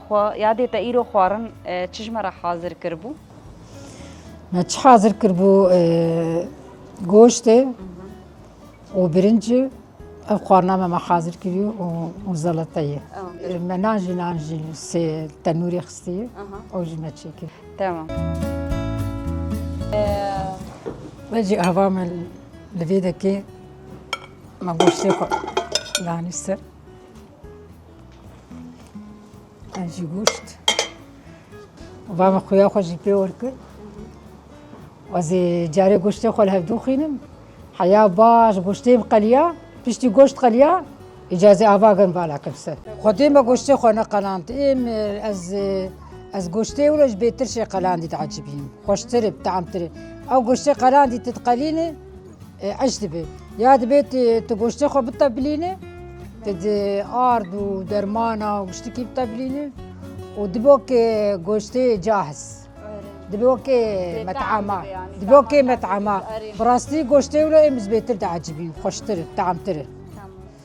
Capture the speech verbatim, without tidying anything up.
Xwe yadê te îro xwarin e, çi ji me re hazir kiribû? Me çi hazir kiribû? E, goştê û birincî, ev xwarina me me hazir kiriye û, û zeleteyê. E, me nan jî nan jî sê tenûrê xistiye, ew jî me çêkir. Tamam. Ve jî ava me li vê dekê me goştê xwe danî ser. Ev jî goşt. Va me xuya xwe jî pê wer kir. Ez ê carê goştê xwe li hev doxînim. Heya baş goştê min qeliya, piştî goşt qeliya, îcazê ava gerim vala kim ser. Xwedê me goştê xwe neqeland. Êm ez, ez goştê wilo ji bêtir şê qelandî diecibînim. Xweştir e, bi teamtir e. Ew goştê qelandî tu diqelînî, e, eş dibe. Ya dibe tu, tu goştê xwe bitebilînî, tu di ard û dermana û giştikî bitebilînî û dibe wekê goştê cahiz. Dibe wekê met'ama. Dibe wekê met'ama. Bi rastî goştê wilo êm ez bêtir diecibînim. Xweştir e, teamtir e.